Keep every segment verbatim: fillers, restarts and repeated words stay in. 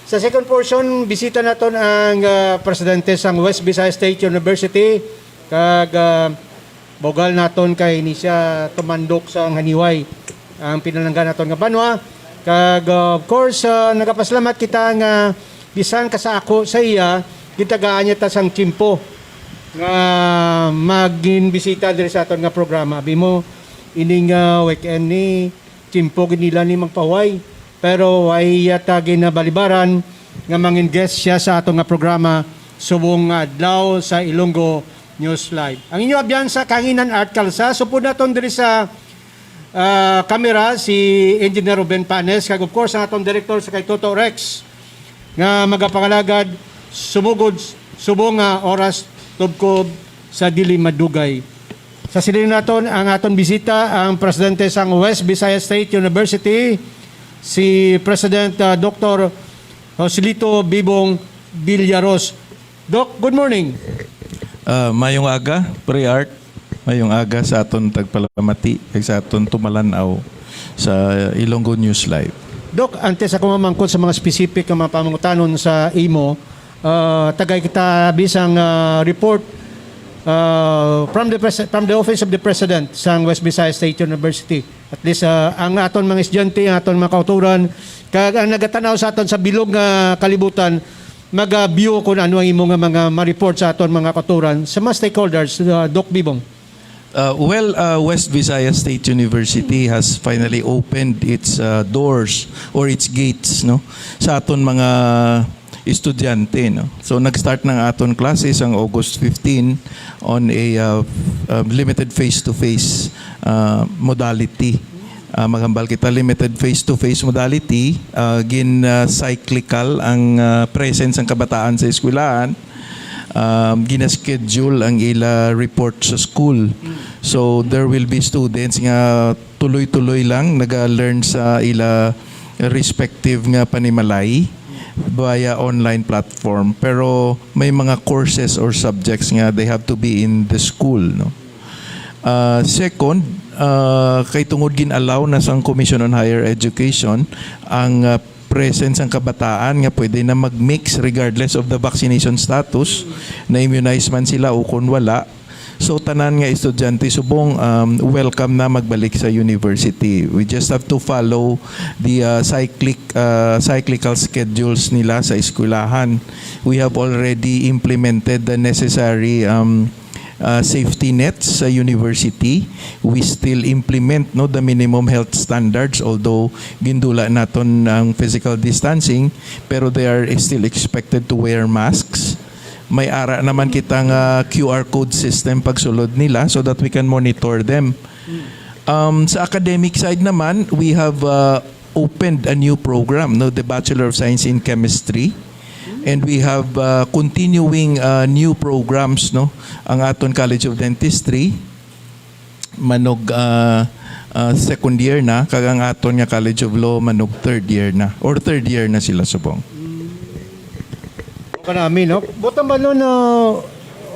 Sa second portion, bisita naton ang, ah, presidente sang West Visayas State University, kag, ah, bugal naton kay ni siya tumandok sa Haniway, ang pinalangga naton nga banwa. Kag, ah, of course, ah, nagapasalamat kita nga bisan ka sa ako sa iya, gitagaan niya ta sang tiyempo nga magin bisita diri sa aton nga programa. Abi mo, ining, ah, weekend ni tiyempo gid nila ni magpahuway, pero way yata ginabalibaran nga mangin guest siya sa aton nga programa subong nga adlaw sa Ilonggo News Live. Ang inyo abyan sa Kanginan Art Kalsa, supod naton diri sa, ah, kamera si Engineer Ruben Panes, kag of course ang aton director sa kay Toto Rex nga magapangalagad sumugod subong nga oras tubkob sa dili madugay. Sa siling naton ang aton bisita ang presidente sang West Visayas State University, si President, ah, Doktor Joselito Bibong Villaros. Doc, good morning. Ah, mayong aga, Pre Art. Mayong aga sa aton tagpalamati kag sa aton tumalan-aw sa Ilonggo News Live. Doc, antes ako mamangkot sa mga specific nga mga pamangutanon sa imo, ah, tagay kita bisang, ah, report, ah, from the pres-, from the Office of the President sang West Visayas State University. At least, ah, ang aton mga estudyante, ang aton mga kauturan, kag ang nagatan-aw sa aton sa bilog nga kalibutan, mag-view kung ano ang imo nga mga ma-report sa aton mga kauturan, sa mga stakeholders, ah, Doc Bibong. Uh, well, uh, West Visayas State University has finally opened its, uh, doors or its gates, no, sa aton mga estudyante, no. So nag-start na ang aton klase sang August fifteen on a, uh, uh, limited face-to-face, uh, modality. Ah, maghambal kita, limited face-to-face modality, ah, gin, ah, cyclical ang, ah, presence sang kabataan sa eskwelahan. Um, gina-schedule ang ila report sa school. So there will be students nga tuloy-tuloy lang naga-learn sa ila respective nga panimalay via online platform, pero may mga courses or subjects nga they have to be in the school, no. Ah, second, ah, kay tungod gin-allow na sang Commission on Higher Education ang, ah, presence sang kabataan nga pwede na mag-mix regardless of the vaccination status, na-immunize man sila o kon wala. So, tanan nga estudyante subong, um, welcome na magbalik sa university. We just have to follow the, ah, cyclic, ah, cyclical schedules nila sa eskwelahan. We have already implemented the necessary, um, uh, safety nets sa university. We still implement, no, the minimum health standards, although gindula naton ang physical distancing, pero they are still expected to wear masks. May ara naman kita nga Q R code system pagsulod nila so that we can monitor them. Um, sa academic side naman, we have, uh, opened a new program, no, the Bachelor of Science in Chemistry. And we have, uh, continuing, uh, new programs, no, ang aton College of Dentistry, manog, uh, uh, second year na, kag ang aton nga College of Law, manog third year na, or third year na sila subong. Kanami, no? Butang ba, no, no,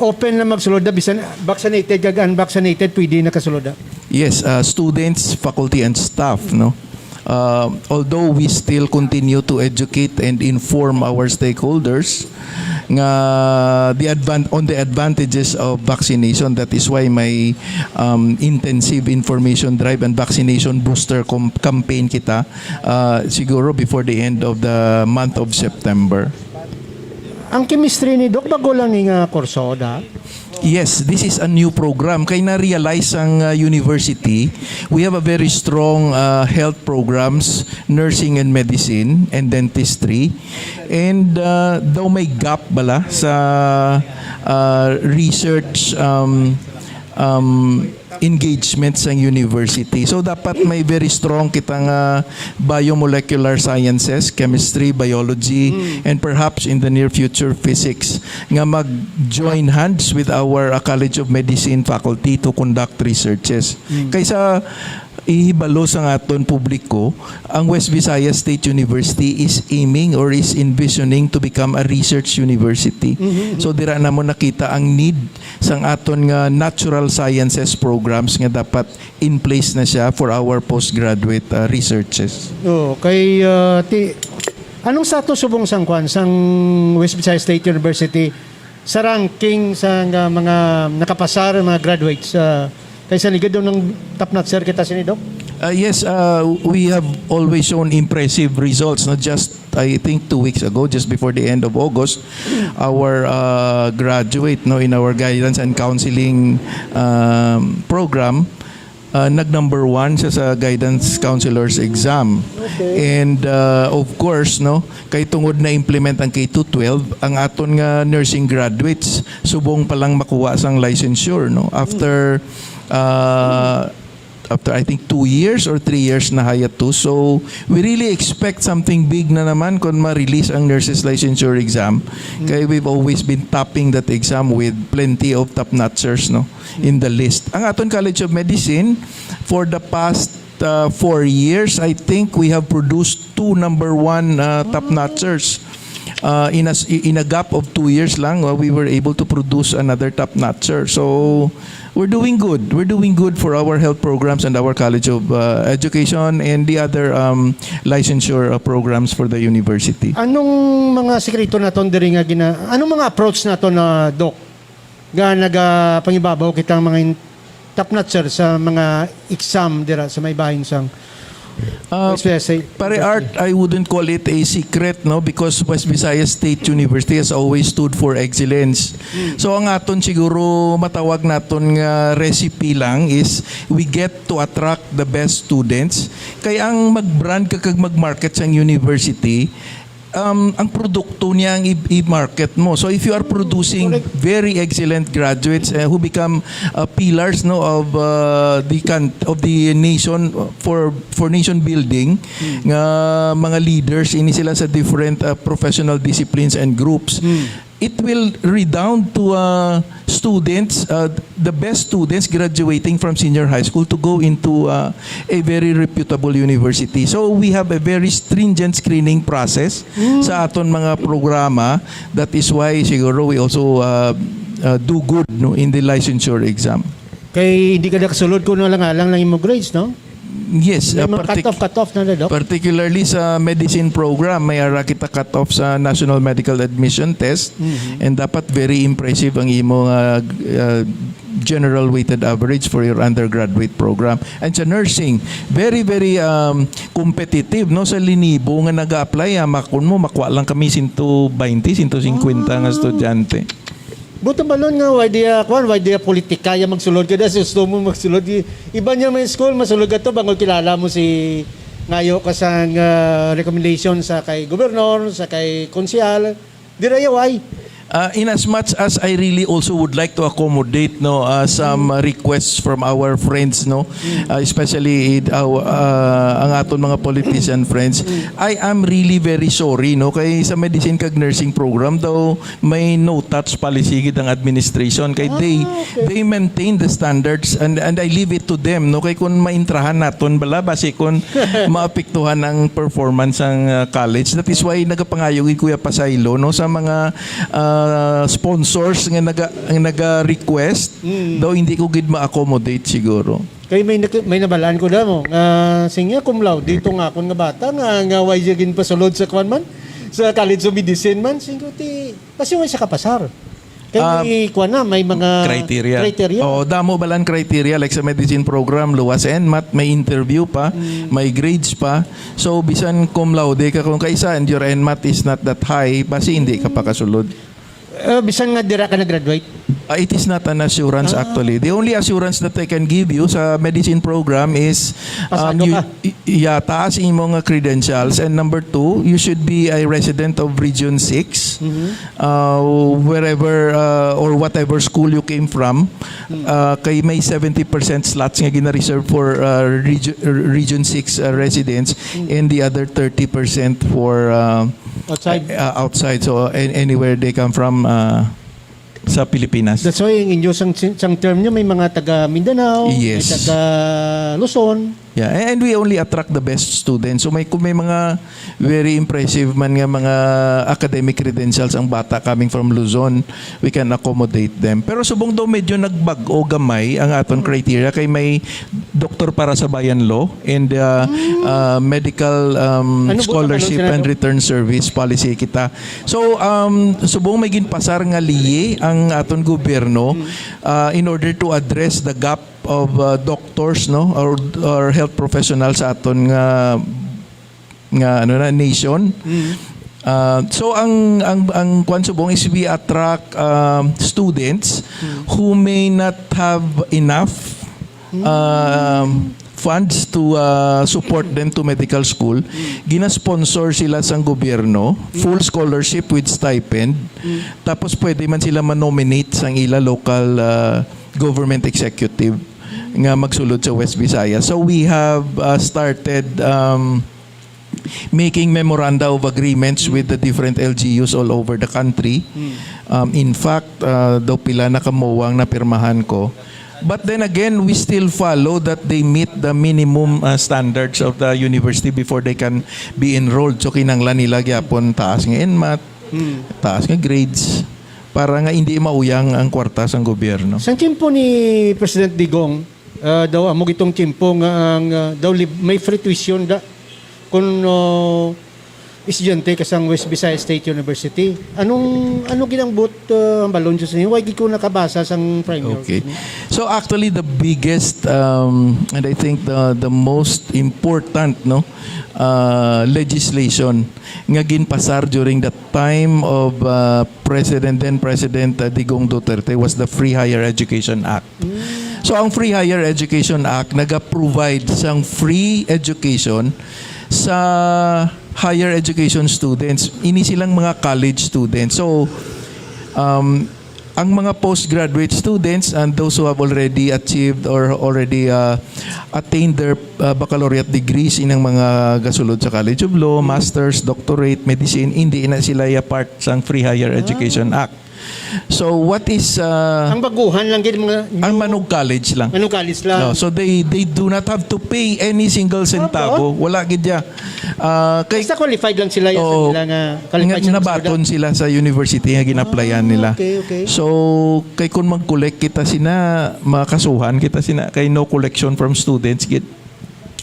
open na magsulod na, bisan vaccinated kag unvaccinated, pwede na kasulod na? Yes, uh, students, faculty, and staff, no? Uh, although we still continue to educate and inform our stakeholders nga the advan-, on the advantages of vaccination, that is why may, um, intensive information drive and vaccination booster com-, campaign kita, uh, siguro before the end of the month of September. Ang chemistry ni Doc, bago lang ni nga kurso, da? Yes, this is a new program. Kay na-realize ang, uh, university, we have a very strong, uh, health programs, nursing and medicine, and dentistry. And, uh, daw may gap bala sa, uh, research, um, um, engagement sang university. So, dapat may very strong kita nga biomolecular sciences, chemistry, biology, and perhaps in the near future, physics, nga mag-join hands with our, uh, College of Medicine faculty to conduct researches. Kaysa ihibalo sa aton publiko, ang West Visayas State University is aiming or is envisioning to become a research university. So, dira namo nakita ang need sang aton nga natural sciences programs nga dapat in place na siya for our postgraduate, uh, researches. Oo, kay, uh, ti-, Anong status subong sang kwan, sang West Visayas State University sa ranking sa nga mga nakapasar, mga graduates, ah, kay sa ligid daw ng top notcher kita sini, Doc? Uh, yes, uh, we have always shown impressive results. Not just, I think, two weeks ago, just before the end of August, our uh, graduate, no, in our guidance and counseling um, program, uh, nag number one siya sa guidance counselors exam. And uh, of course, no, kay tungod na implement ang K to twelve, ang aton nga nursing graduates subong pa lang makuha sang licensure, no, after uh, after, I think, two years or three years na hiatus. So we really expect something big na naman kung ma-release ang nurses licensure exam. Kay we've always been topping that exam with plenty of top notchers, no, in the list. Ang aton College of Medicine, for the past uh, four years, I think we have produced two number one uh, top notchers. Uh, in, a, s- in a gap of two years lang, uh, we were able to produce another top notcher. So we're doing good. We're doing good for our health programs and our College of uh, Education and the other um, licensure uh, programs for the university. Anong mga sikreto naton diri nga gina anong mga approach naton na, Doc, nga nagapangibabaw kitang mga in- top notcher sa mga exam dira sa may bahin sang Uh, especially Pare Art, I wouldn't call it a secret, no, because West Visayas State University has always stood for excellence. So ang aton siguro matawag naton nga recipe lang is we get to attract the best students. Kay ang mag-brand ka kag mag-market sang university, um, ang produkto niya ang i- i-market mo. So if you are producing very excellent graduates uh, who become uh, pillars, no, of uh, the can- of the nation uh, for for nation building, nga mga leaders ini sila sa different uh, professional disciplines and groups, it will redound to uh, students, uh, the best students graduating from senior high school to go into uh, a very reputable university. So we have a very stringent screening process sa aton mga programa. That is why siguro we also uh, uh, do good, no, in the licensure exam. Kay hindi ka nakasulod kung alang-alang lang imong grades, no? Yes, May uh, mga partic- cut-off, cut-off na, Doc? Particularly sa medicine program, may ara kita cut-off sa National Medical Admission Test, and dapat very impressive ang imo nga uh, general weighted average for your undergraduate program. And sa nursing, very, very um, competitive, no, sa linibo nga nag-a-apply. Ah, makon mo, makuha lang kami sento baynte, sento singkwenta nga estudyante. Buto balon nga why dia kwan, why dia politika ya magsulod ka da, gusto mo magsulod. I- Iba niya may school, masulod ka to, bangod kilala mo si ngayo ka sang ah, recommendation sa kay gobernador, sa kay konsehal. Dira ya why? Uh, in as much as I really also would like to accommodate, no, uh, some uh, requests from our friends, no, uh, especially in our, uh, ang aton mga politician friends, I am really very sorry, no, kay sa medicine kag nursing program daw may no touch policy gid ang administration, kay they they maintain the standards, and and I leave it to them, no, kay kung maintrahan naton bala basi kung maapektuhan ang performance sang uh, college. That is why nagapangayo gid Kuya Pasaylo, no, sa mga uh, sponsors nga naga nga naga-request, daw hindi ko gid ma-accommodate siguro. Kay may nak- may nabalaan ko damo nga singya cum laude dito nga akon nga bata nga nga why siya ginpasulod sa kwan man, sa College of Medicine man, singko ti kasi why siya kapasar. Kay Ah, may kwan na, may mga Criteria. criteria. Oh, damo balan criteria, like sa medicine program, luwas NMAT, may interview pa, may grades pa. So bisan cum laude ka kung kaisa and your NMAT is not that high, basi hindi ka pakasulod. Eh, bisan nga dira ka nag-graduate. Uh, it is not an assurance actually. The only assurance that I can give you sa medicine program is um, Pasado you, ka. y- yeah, taas imo nga credentials, and number two, you should be a resident of Region six, uh, wherever uh, or whatever school you came from. Uh, kay may seventy percent slots nga gina-reserve for uh, Region, Region six uh, residents, and the other thirty percent for uh, Outside. uh, outside. So uh, an- anywhere they come from uh, sa Pilipinas. That's why ang inyo sang, sang term nyo may mga taga Mindanao, Yes. may taga Luzon. Yeah, and we only attract the best students. So may, kung may mga very impressive man nga mga academic credentials ang bata coming from Luzon, we can accommodate them. Pero subong daw medyo nagbag-o gamay ang aton criteria kay may Doktor para sa Bayan Law and uh, uh, Medical um, Ano po ang Scholarship ano, and Senator? Return Service Policy kita. So um, subong may ginpasar nga liye ang aton gobyerno uh, in order to address the gap of uh, doctors, no, or, or health professionals sa aton nga nga ano na nation. Uh, so ang ang ang kwan subong is we attract um, students who may not have enough um, funds to uh, support them to medical school. Gina-sponsor sila sang gobyerno, full scholarship with stipend. Tapos pwede man sila ma-nominate sang ila local uh, government executive nga magsulod sa West Visayas. So we have uh, started um, making memoranda of agreements with the different L G Us all over the country. Um, in fact, uh, daw pila na kamuwang napirmahan ko. But then again, we still follow that they meet the minimum uh, standards of the university before they can be enrolled. So kinanglan nila gyapon taas nga NMAT, taas nga grades para nga hindi mauyang ang kwarta sang gobyerno. Sa tiyempo ni President Digong, ah, daw amo gitong tiyempo nga ang ah, daw lib- may free tuition da kun ah, estudyante ka sang West Visayas State University. Anong ano gid ang buot ah, ang balon sa inyo? Why gid ko nakabasa sang framework? Okay. So actually the biggest um, and I think the the most important, no, uh, legislation nga ginpasar during the time of uh, President, then President uh, Digong Duterte was the Free Higher Education Act. So ang Free Higher Education Act naga-provide sang free education sa higher education students. Ini silang mga college students. So um, ang mga postgraduate students and those who have already achieved or already uh, attained their uh, baccalaureate degrees inang mga gasulod sa College of Law, masters, doctorate, medicine, hindi na sila ya part sang Free Higher Education Act. So what is uh, Ang baguhan lang gid mga ang Manog College lang. Manog College lang. No, so they they do not have to pay any single centavo. Wala gid ya. Uh, kay Basta qualified lang sila yan Oo, sa nila nga qualified nga sila sa nabaton sila sa university nga ginaplayan Ah, nila. okay, okay. So kay kung mag-collect kita sina, makasuhan kita sina kay no collection from students gid.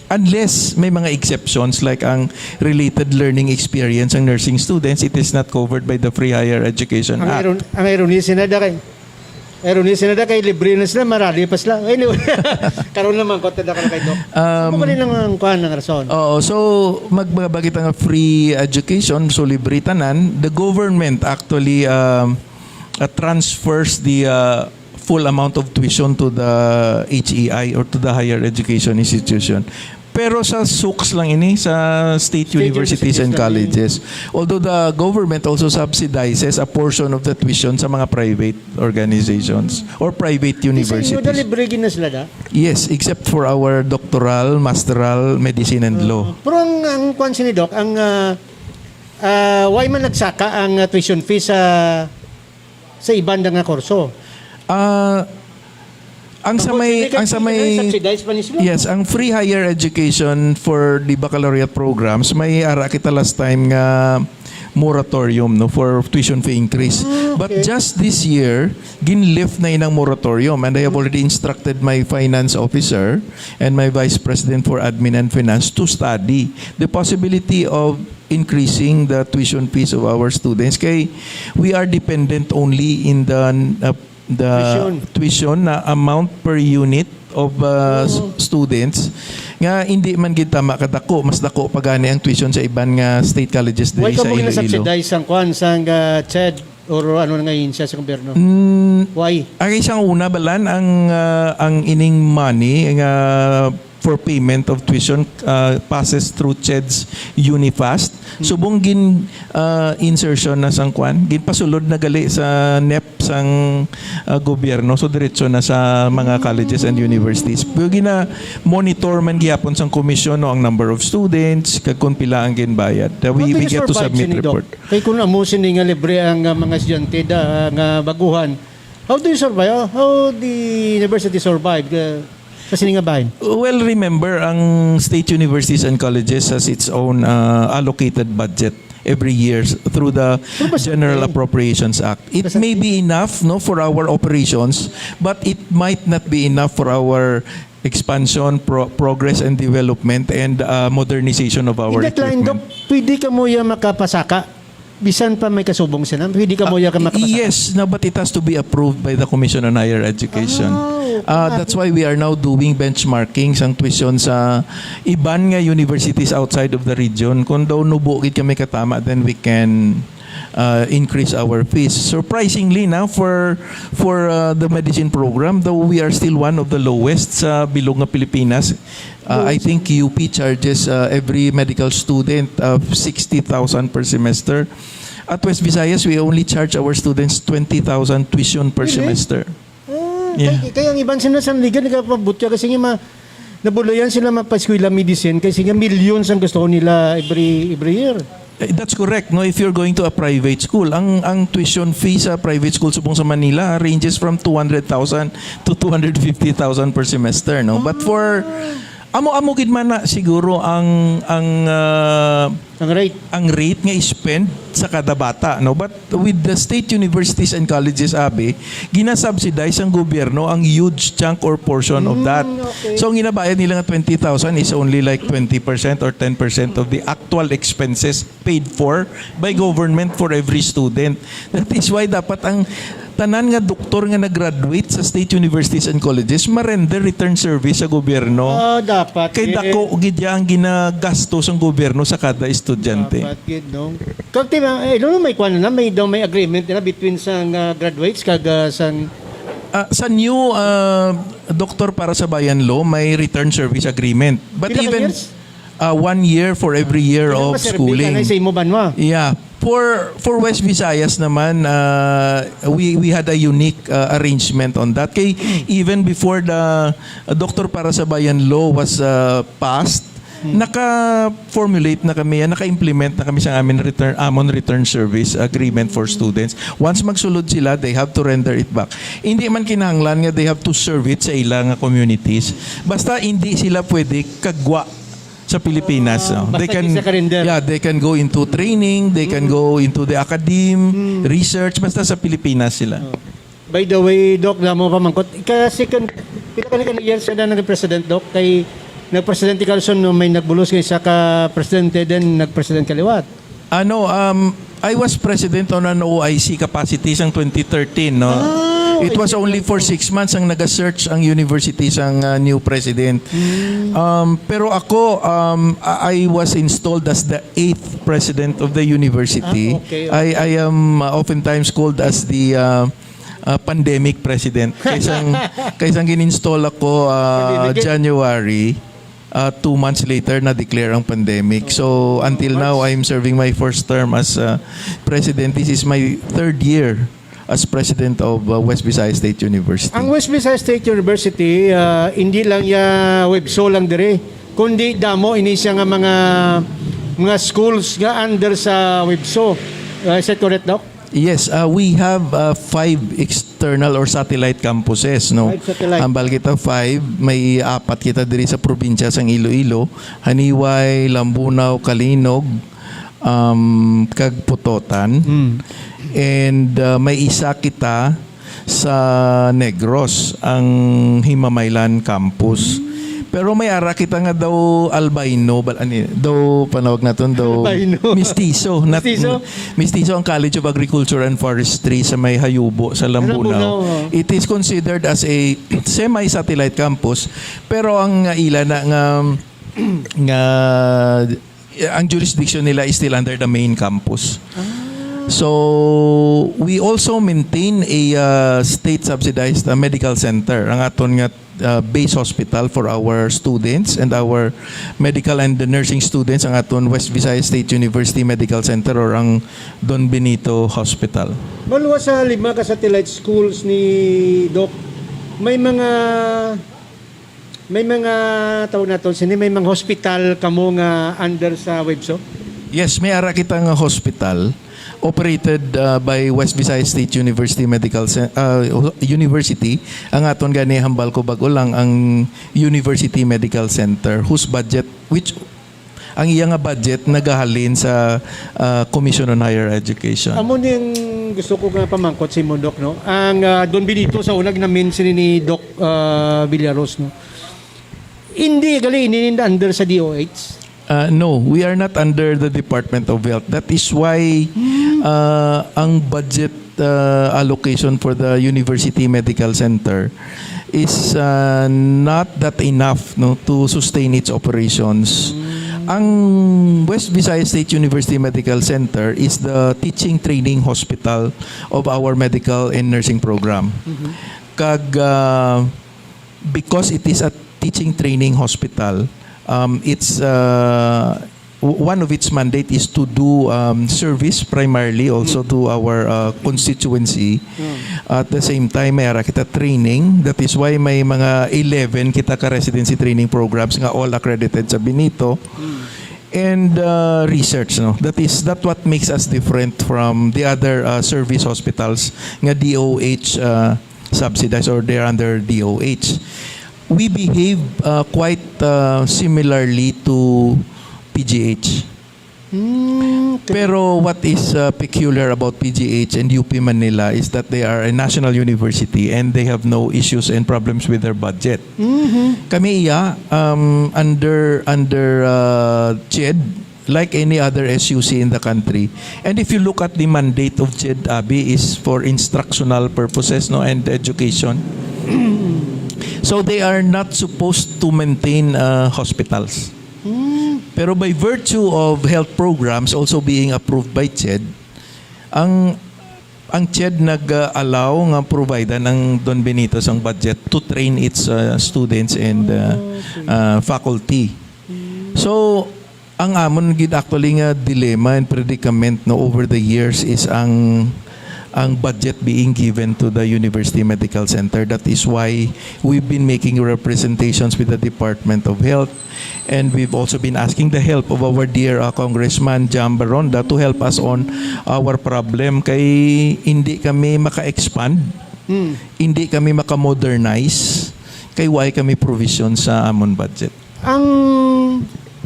Unless may mga exceptions like ang related learning experience ang nursing students, it is not covered by the Free Higher Education Ang Act. iron ang irony sina da kay irony sina da kay libre na sila, marali pa sila. Anyway, karon naman ko tada ka kay Doc. Um, Sumo ko rin ang kuan ng rason. Oo, so magbaba kita nga free education, so libre tanan. The government actually um, uh, transfers the uh, full amount of tuition to the H E I or to the higher education institution. Pero sa SOOCs lang ini, sa state, State universities universities and lang ini. colleges. Although the government also subsidizes a portion of the tuition sa mga private organizations or private Di sa inyo, universities. da libre gid na sila da? Yes, except for our doctoral, masteral, medicine and law. Pero ang, ang kwan sini, Doc, ang ah, ah, why man nagsaka ang ah, tuition fee sa sa iban da nga kurso? Ah, ang sa Tapos may hindi ka ang sa hindi may subsidize pa ni sila? Yes, ang free higher education for the baccalaureate programs may ara kita last time nga moratorium, no, for tuition fee increase. Ah, But okay. just this year, ginlift na inang moratorium and I have already instructed my finance officer and my vice president for admin and finance to study the possibility of increasing the tuition fees of our students kay we are dependent only in the uh, the Tuition. tuition na amount per unit of uh, s- Oo. students nga hindi man gid tama kadako, mas dako pa gani ang tuition sa iban nga state colleges Why diri ka sa mo Iloilo. gina-subsidize ang kwan sang ah, CHED or ano nga ahensya sa gobyerno? Mm, Why? Ang isang una balan ang ah, ang ining money nga for payment of tuition uh, passes through CHED's Unifast. Subong gin uh, insertion na sang kwan, ginpasulod na gali sa NEP sang uh, gobyerno, so diretso na sa mga colleges and universities. Pero gina monitor man gihapon sang komisyon, no, ang number of students kag kung pila ang ginbayad. Uh, we, How do we you get to survive, submit Sini, Doc? report. Kay kung amo sini nga libre ang uh, mga estudyante da, uh, nga baguhan, how do you survive? How, how the university survive? Uh, Sini nga bahin? Well, remember, ang state universities and colleges has its own, uh, allocated budget every year s-, through the Pero basta General eh. Appropriations Act. It Basta may eh. be enough, no, for our operations, but it might not be enough for our expansion, pro-, progress and development, and, uh, modernization of our In that line, equipment. Doc, pwede ka mo ya makapasaka? Bisan pa may kasubong sila, pwede ka mo ya ka Uh, makapasaka? Yes, no, but it has to be approved by the Commission on Higher Education. Ah, okay. Uh, that's why we are now doing benchmarking sang tuition sa iban nga universities outside of the region. Kung daw nubo gid kami katama, then we can, uh, increase our fees. Surprisingly, na, for, for, uh, the medicine program, though we are still one of the lowest sa bilog nga Pilipinas, uh, I Yes. think U P charges, uh, every medical student, uh, sixty thousand per semester. At West Visayas, we only charge our students twenty thousand tuition per Really? semester. Ah, Yeah. kay, kay ang iban sila sa liga nagapabutya kasi nga ma-, nabulayan sila mapaskwela medicine kasi nga millions ang gusto nila every, every year. Eh, that's correct, no? If you're going to a private school, ang, ang tuition fee sa private school subong sa Manila ranges from two hundred thousand to two hundred fifty thousand per semester, no? But for, amo-amo gid man na siguro ang, ang, ah, Ang rate. ang rate nga i-spend sa kada bata, no? But with the state universities and colleges, abi, ginasubsidize ang gobyerno ang huge chunk or portion of Mm, that. Okay. So, ang ginabayad nila nga twenty thousand is only like twenty percent or ten percent of the actual expenses paid for by government for every student. That is why dapat ang tanan nga doktor nga nag-graduate sa state universities and colleges ma-render return service sa gobyerno. Ah, dapat, Kay eh. dako gid ya ang ginagasto sang gobyerno sa kada estudyante. Dapat gid, no? Kag ti-, eh, no, may kwan na, may daw may agreement na between sang, ah, graduates kag, ah, sang Ah, sa new, ah, Doktor Para sa Bayan Law, may return service agreement. But Pila ka even, years? ah, one year for every year Ilang of maserbi ka schooling. na sa imo banwa? Yeah. For, for West Visayas naman, ah, we, we had a unique, ah, arrangement on that. Kay even before the, ah, Doktor Para sa Bayan Law was, ah, passed, Hmm. naka-formulate na kami, ah, naka-implement na kami sa amin return, amon return service agreement for students. Once magsulod sila, they have to render it back. Hindi man kinahanglan nga they have to serve it sa ila nga communities. Basta hindi sila pwede kagwa sa Pilipinas, Ah, no? They basta can, di sa calendar. yeah, they can go into training, they can Mm. go into the academe, Mm. research, basta sa Pilipinas sila. Oh. By the way, Doc, damo pa mangkot. Ika second, pila ka na ka years na naging president, Doc? Kay nag-presidente ka, no, may nagbulos nga isa ka presidente, then nag-president ka liwat. Ano, um, I was president on an O I C capacity sang twenty thirteen, no? Ah, It was okay. only for six months ang nag-search ang university sang, uh, new president. Mm. Um, pero ako, um, I I was installed as the eighth president of the university. Ah, okay, okay. I, I am, uh, oftentimes called as the, uh, uh, pandemic president. Kaysang, kaysang gin-install ako, uh, Pandemic, eh. January, uh, two months later, na-declare ang pandemic. So, until now, March. I'm serving my first term as, uh, president. This is my third year as president of, uh, West Visayas State University. Ang West Visayas State University, uh, hindi lang ya WEVSU lang diri, kundi damo ini siya nga mga, mga schools nga under sa WEVSU. Uh, is that correct, Doc? Yes, uh, we have, uh, five external or satellite campuses, no? Five satellite. Ambal kita five, may apat kita diri sa probinsya sang Iloilo, Janiuay, Lambunao, Calinog, um, kag Pototan. Mm. And, uh, may isa kita sa Negros, ang Himamaylan Campus. Pero may ara kita nga daw albino, bal-, ani, daw panawag naton daw Albino. Mestizo, not Mestizo? Mestizo ang College of Agriculture and Forestry sa may Hayubo, sa Lambunao. Lambunao, oh. It is considered as a semi-satellite campus, pero ang ila na nga, nga ang jurisdiction nila is still under the main campus. Ah. So, we also maintain a, uh, state-subsidized, uh, medical center, ang aton nga, uh, base hospital for our students and our medical and nursing students, ang aton West Visayas State University Medical Center or ang Don Benito Hospital. Maluwas sa lima ka satellite schools ni Doc, may mga May mga, tawag naton sini, may mga hospital kamo nga under sa WEVSU? Yes, may ara kita nga hospital operated uh, by West Visayas State University Medical Cen- uh, University. Ang aton gani, hambal ko, bag-o lang ang University Medical Center, whose budget, which ang iya nga budget nagahalin sa uh, Commission on Higher Education. Amo ni ang gusto ko nga pamangkot sa imo, Doc, no? Ang ah, Don Benito, sa una ginamin sini ni Doc ah, Villaros, no? Hindi gali ini under sa D O H. Uh, no, we are not under the Department of Health. That is why uh, ang budget uh, allocation for the University Medical Center is uh, not that enough, no, to sustain its operations. Ang West Visayas State University Medical Center is the teaching training hospital of our medical and nursing program. Kag uh, because it is a teaching training hospital, um, it's uh, w- one of its mandate is to do um, service primarily also to our uh, constituency. At the same time, may ara kita training. That is why may mga eleven kita ka residency training programs nga all accredited sa Benito. And uh, research, no? That is that what makes us different from the other uh, service hospitals nga D O H uh, subsidized or they're under D O H. We behave uh, quite uh, similarly to P G H. Hmm, Pero what is uh, peculiar about P G H and U P Manila is that they are a national university and they have no issues and problems with their budget. Kami iya um, under under uh, CHED, like any other S U C in the country. And if you look at the mandate of CHED, Abi, is for instructional purposes, no, and education. So they are not supposed to maintain uh, hospitals. Pero by virtue of health programs also being approved by CHED, ang ang CHED nag-allow nga providean ang Don Benito sang budget to train its uh, students and uh, uh, faculty. So, ang amon gid actually nga dilemma and predicament, no, over the years is ang ang budget being given to the University Medical Center. That is why we've been making representations with the Department of Health, and we've also been asking the help of our dear uh, Congressman Jam Baronda to help us on our problem kay hindi kami maka-expand, hindi kami maka-modernize kay why kami provision sa amon budget. Ang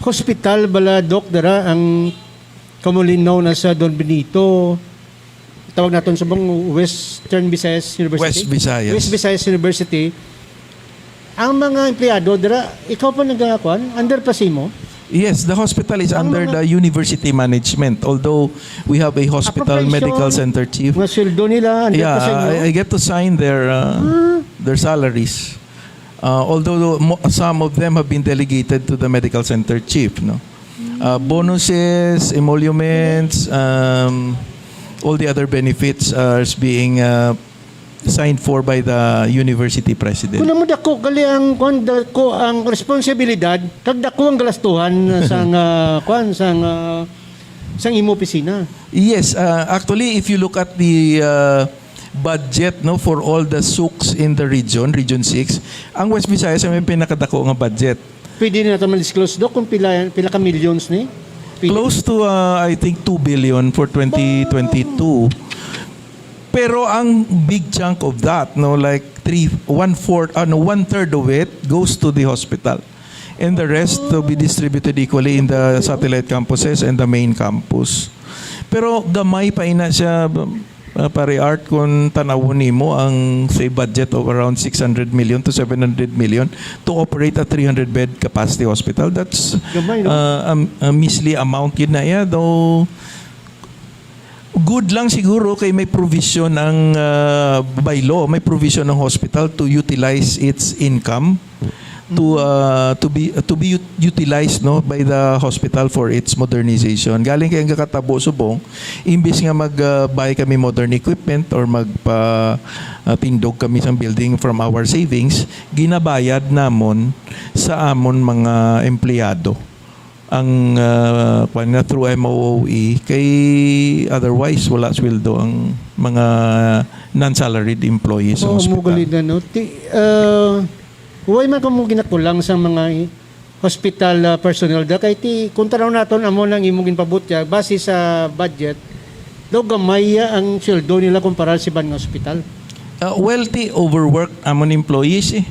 hospital bala, Doc, dara ang kamulinaw na sa Don Benito, tawag naton subong Western Visayas University. West Visayas. West Visayas University. Ang mga empleyado dira, ikaw pa nagakuan, under pa simo? Yes, the hospital is Ang under mga- the university management. Although we have a hospital Appropriation, medical center chief. Mga sweldo nila, under Yeah, pa sa inyo? I, I get to sign their uh, their salaries. Uh, although mo- some of them have been delegated to the medical center chief, no. Uh, bonuses, emoluments, um, all the other benefits are being uh, signed for by the university president. Kung mo dako gali ang kuan, dako ang responsibilidad, kag dako ang galastuhan sang ah, kuan, sang ah, sang imo opisina. Yes, uh, actually, if you look at the uh, budget, no, for all the souks in the region, Region six, ang West Visayas ang may pinakadako nga budget. Pwede na nato ma-disclose, Doc, kung pila pila ka millions ni? Pwede. Close to, uh, I think, two billion for twenty twenty-two. Pero ang big chunk of that, no, like three, one fourth, ano, one third of it goes to the hospital. And the rest to be distributed equally in the satellite campuses and the main campus. Pero gamay pa ina siya, uh, Pare Art, kung tanawon nimo ang, say, budget of around six hundred million to seven hundred million to operate a three hundred bed capacity hospital. That's Gamay, no? uh, a, a measly amount yun na iya. Though, good lang siguro kay may provision ang uh, by law, may provision ang hospital to utilize its income to uh, to be to be ut- utilized, no, by the hospital for its modernization. Galing kay ang kakatabo subong, imbis nga mag uh, buy kami modern equipment or magpa uh, tindog kami sang building from our savings, ginabayad namon sa amon mga empleyado ang uh, kwan nga through M O O E kay otherwise wala sweldo ang mga non-salaried employees sa Oo, hospital. Mo gali na, no? Ti, uh, huway man kamo ginakulang sa mga i- hospital, ah, personnel da, kay ti, kung tanaw naton, amo nang imong ginpabutyag, base sa budget, daw gamay, ah, ang sweldo nila kumpara sa iban nga hospital. Uh, well, ti overwork amon employees eh.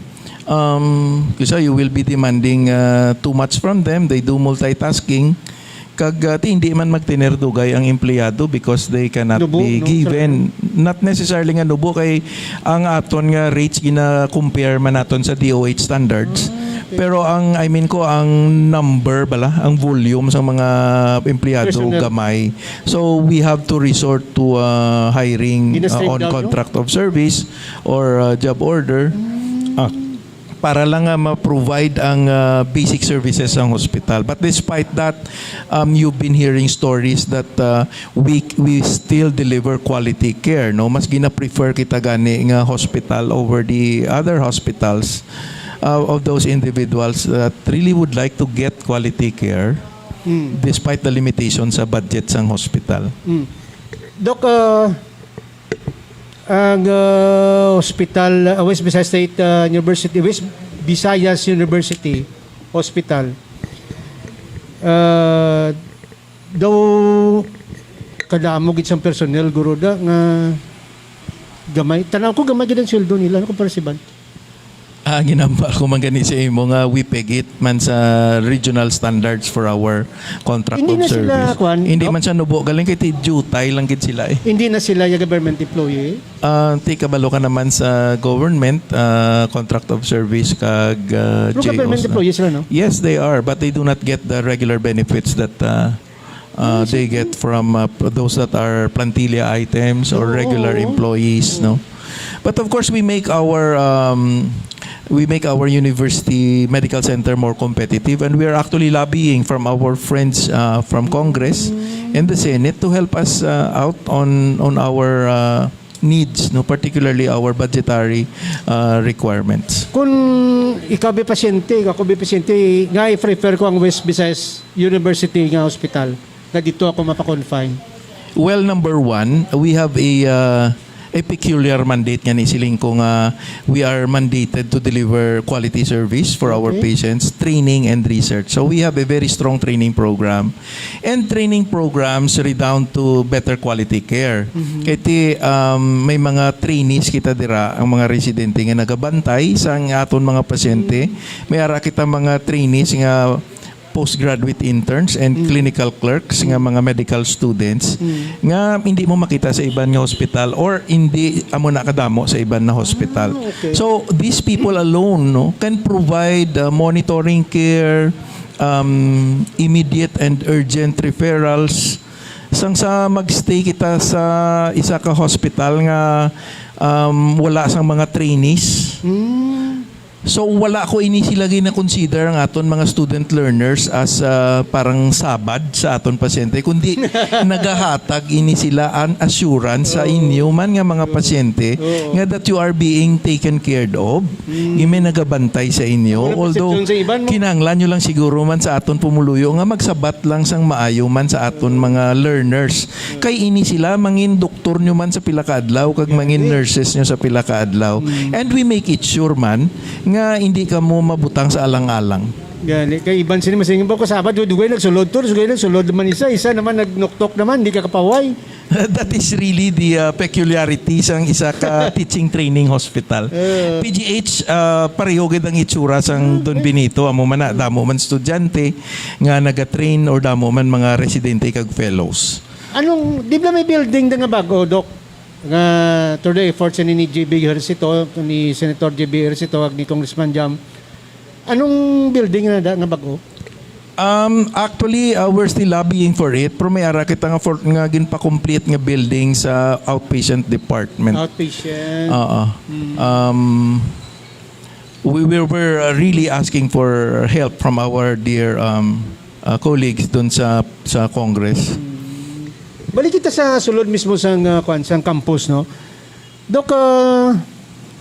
Um, kasi you will be demanding uh, too much from them. They do multitasking. Kag uh, ti hindi man magtener dugay ang empleyado because they cannot Nubo, be no? Given. Not necessarily nga nubo kay ang aton nga rates gina-compare man naton sa D O H standards. Pero ang, I mean ko, ang number bala, ang volume sa mga empleyado Personnel. Gamay. So we have to resort to uh, hiring uh, Gina-strip on down, no? Contract of service or uh, job order. Ah, para lang nga ma-provide ang uh, basic services ng hospital. But despite that, um, you've been hearing stories that uh, we we still deliver quality care, no? Mas gina-prefer kita gani nga hospital over the other hospitals uh, of those individuals that really would like to get quality care despite the limitations sa budget sang hospital. Mm. Doc, ah, ang ah, hospital, ah, West Visayas State ah, University, West Visayas University Hospital, ah, daw kadamo gid sang personnel, guro, da, nga gamay. Tanaw ko, gamay gid ang sweldo nila, no, kumpara sa iban. Ah, ginambal ko man gani sa imo nga we peg it man sa regional standards for our contract Hindi of na sila, service. kwan, Hindi Doc? Man siya nubo, galing kay ti-, duty lang gid sila eh. Hindi na sila yung government employee. Ah, ti kabalo ka naman sa government, ah, contract of service kag ah, Pero J Os government na. Employees sila, no? Yes, they are, but they do not get the regular benefits that uh, uh, they get from uh, p- those that are plantilla items or Oo, regular oo. Employees, no? But of course, we make our um, we make our university medical center more competitive, and we are actually lobbying from our friends uh, from Congress and the Senate to help us uh, out on on our uh, needs, no, particularly our budgetary uh, requirements. Kung ikaw bi pasyente, ako bi pasyente, nga i-prefer ko ang West Visayas University nga hospital, nga dito ako mapakonfine. Well, number one, we have a uh, a peculiar mandate nga ni siling ko nga we are mandated to deliver quality service for our Okay. patients, training and research. So we have a very strong training program and training programs redound to better quality care. Kay ti, um, may mga trainees kita dira, ang mga residente nga nagabantay sa ang aton mga pasyente. May ara kita mga trainees nga postgraduate interns and clinical clerks nga mga medical students nga hindi mo makita sa iban nga hospital or hindi amo na kadamo sa iban na hospital. Ah, okay. So these people alone, no, can provide uh, monitoring care, um, immediate and urgent referrals. Sang sa magstay kita sa isa ka hospital nga um, wala sang mga trainees. Mm. So wala ko ini sila gina-consider ang aton mga student learners as uh, parang sabad sa aton pasyente, kundi nagahatag ini sila an assurance sa inyo man nga mga pasyente Oo. nga that you are being taken care of. May nagabantay sa inyo. Wala Although perception sa iban mo. Kinahanglan nyo lang siguro man sa aton pumuluyo nga magsabat lang sang maayo man sa aton mga learners. Kay ini sila mangin doktor nyo man sa pila ka adlaw kag mangin nurses nyo sa pila ka adlaw. And we make it sure man nga hindi ka mo mabutang sa alang-alang. Gani, kay iban sini masingin ba ko sabat, dugay nagsulod to, dugay nagsulod naman isa, isa naman nagnuktok naman, di ka kapaway. That is really the uh, peculiarity sang isa ka teaching training hospital. Eh. P G H, uh, pareho gid ang itsura sang Don Benito. Amo man na, damo man estudyante nga nagatrain or damo man mga residente kag fellows. Anong, di ba may building na nga bago, Doc? Nga through the efforts ni J B Ejercito, ni Senator J B Ejercito, ag ni Congressman Jam, anong building na da nga bago? Um, actually, uh, we're still lobbying for it, pero may ara kita nga for, nga ginpa-complete nga building sa outpatient department. Outpatient. Oo. Um, we were, were uh, really asking for help from our dear um, uh, colleagues dun sa sa Congress. Balik kita sa sulod mismo sang, ah, kwan, sang campus, no? Dok, ah,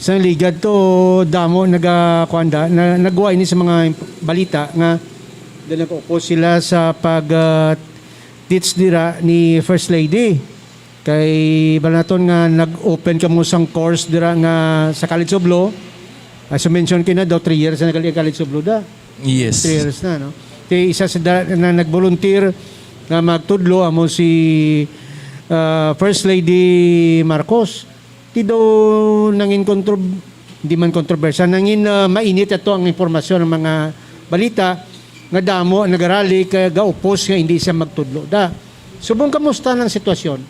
sang ligad to, damo naga, kwan da, na, nagwa ini sa mga balita nga da nag-oppose sila sa pag, ah, teach dira ni First Lady. Kay balaton nga nag-open kamo sang course dira nga sa College of Law. As you mentioned kina daw, three years na nagali ang College of Law da. Yes. Three years na, no? Ti isa sa da- na nag-volunteer nga magtudlo amo si ah, First Lady Marcos. Ti daw nangin kontrob di man kontrobersyal, nangin ah, mainit ato ang impormasyon ng mga balita nga damo ang nagarali kay gaupos nga hindi siya magtudlo da. Subong kamusta ng sitwasyon?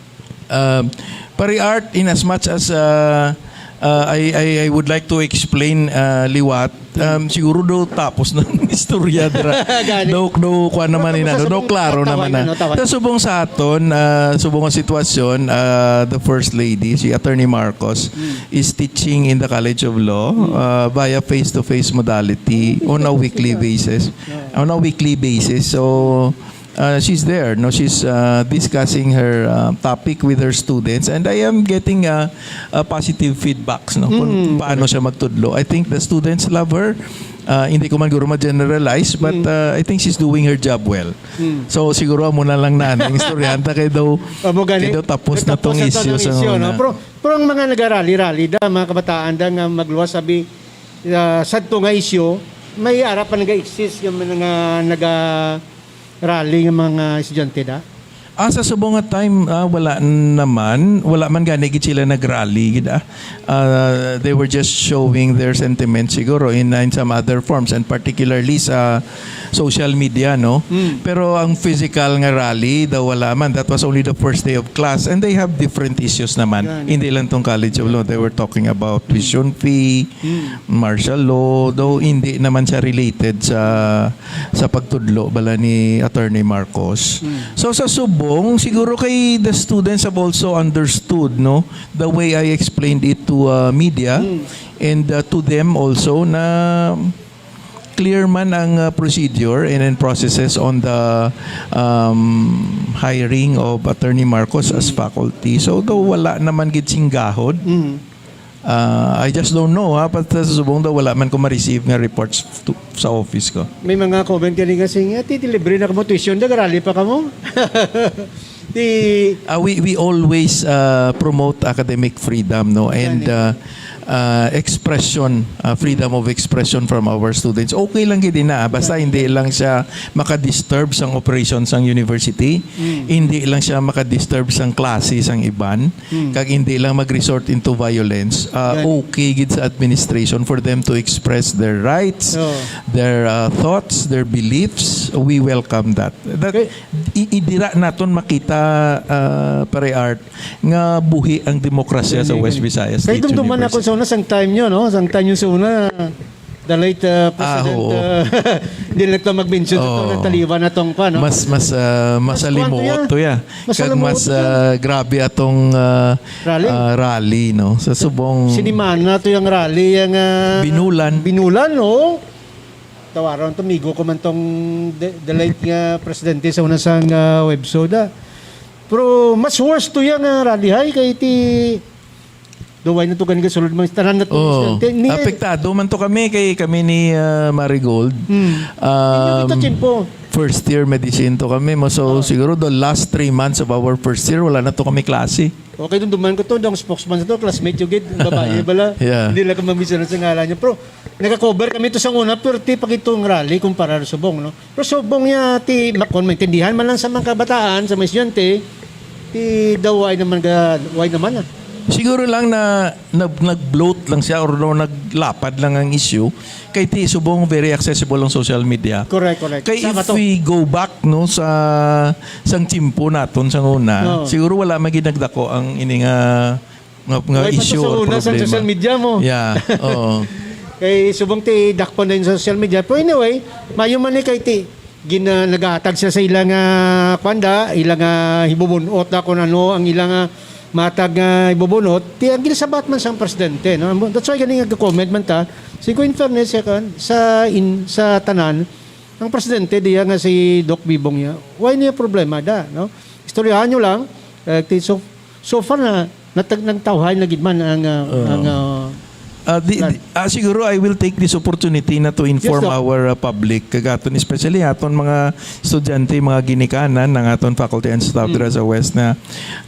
Um, Pare Art, in as much as uh, uh, I, I, I would like to explain uh, liwat, um, siguro do tapos na ang istorya dira. Gani. Do, do, kuan naman Tapos ina, sa do, subong klaro tatawan naman na, na. no, tatawan. Sa subong sa aton, uh, subong nga sitwasyon, uh, the First Lady, si Attorney Marcos, is teaching in the College of Law uh, via face-to-face modality on a weekly basis. On a weekly basis. So, uh, she's there, no? She's uh, discussing her uh, topic with her students, and I am getting uh, uh, positive feedbacks, no? Kung paano siya magtudlo. I think the students love her. Uh, hindi ko man guro ma-generalize, but uh, I think she's doing her job well. So, siguro amo na lang na ang istoryahan ta kay daw, Amo gani, kay daw tapos na tong nagtapos na to issue ng sa issue, no? una. Pero, pero ang mga nagarali-rali da, mga kabataan da nga magluwas sabi ah, sadto nga issue, may ara pa naga-exist nga mga naga-rally nga mga estudyante da. Ah, sa subong nga time, ah, wala naman. Wala man gani gid sila nag-rally gid, ah. Ah, they were just showing their sentiments siguro in, in some other forms, and particularly sa social media, no? Pero ang physical nga rally daw wala man. That was only the first day of class, and they have different issues naman. Gani. Hindi lang tong College of Law. They were talking about tuition fee, martial law, though hindi naman siya related sa sa pagtudlo bala ni Attorney Marcos. So sa subong, siguro kay the students have also understood, no, the way I explained it to uh, media and uh, to them also na clear man ang uh, procedure and, and processes on the um, hiring of Attorney Marcos as faculty. So though wala naman gid sing gahod, uh, I just don't know ha, but uh, sa subong daw wala man ko ma-receive nga reports to, sa office ko. May mga comment gani nga sing, "Ati, delivery na kamo tuition, nagarali pa kamo." Di, Uh, we we always uh, promote academic freedom, no, and uh, uh, expression, uh, freedom of expression from our students. Okay lang gid na, basta hindi lang siya makadisturb sang operation sang university, hindi lang siya makadisturb sang klase sang iban, kag hindi lang mag-resort into violence. Uh, Yan. Okay gid sa administration for them to express their rights, Oo. their uh, thoughts, their beliefs. We welcome that. That Okay. i- idira naton makita, uh, Pare Art, nga buhi ang demokrasya sa West Visayas Kay State dumduman ako University. Sa una, sang time nyo, no? Sang time nyo sa una, the late uh, President, Oo. uh, hindi lang ito mag-mention ito, Oo. Nataliwan na tong pa, no? Mas mas uh, masalimuot kuwan to ya. Mas Kag salimuot mas to ya. Uh, grabe atong uh, Rally? uh, rally, no, sa subong. Sinimana to yung rally, yung uh, Binulan. Binulan, no? Tawaron to, migo ko man tong the, the late nga presidente sa una sang uh, websode, ah. Pero mas worse to yung uh, rally, hay, kay ti Duway na to gani kasulod mga tanan na to. Oh, Te- ni- apektado man to kami kay kami ni uh, Marigold. Hmm. Um, Inyo to, Chinpo. First year medicine to kami mo. So siguro the last three months of our first year wala na to kami klase. Okay, dun duman ko to, ang spokesman sa to, classmate yung gid, babae bala. Yeah. Hindi lang ko mamisyon sa ngalan niya. Pero naka-cover kami to sa una, pero ti pakitong rally kumpara sa subong, no? Pero subong niya, ti, makon, maintindihan man lang sa mga kabataan, sa mga estudyante, ti daw, why naman, ga, why naman, ah? Siguro lang na, na nag-bloat lang siya or no, naglapad lang ang issue. Kay ti subong very accessible ang social media. Correct, correct. Kay Sama if to. we go back no sa sang timpo naton sa una, Oo. Siguro wala magid nagdako ang ini nga nga, nga Why pa to issue sa or una, sa problema. Social media mo. Yeah. Oo. Kay subong ti dakpon na yung social media. Pero anyway, mayo man ni kay ti gina nagahatag siya sa ilang ah, kwanda, ilang ah, hibubunot na kung ano ang ilang ah, matag nga hibubunot, ti ang ginasabat man sang presidente, no? That's why ganing nagko-comment man ta. Sigo in fairness sa kan sa in, sa tanan, ang presidente diya nga si Doc Bibong niya, why niya problema da, no? Istoryahan nyo lang, eh, ti- so, so far na natag nagtawhay na gid man ang ah, ang ah, Ah, di, di, ah, siguro I will take this opportunity na to inform Yes, Doc. our, ah, public, kag aton, especially aton mga estudyante, mga ginikanan ng aton faculty and staff Mm. dira sa West, na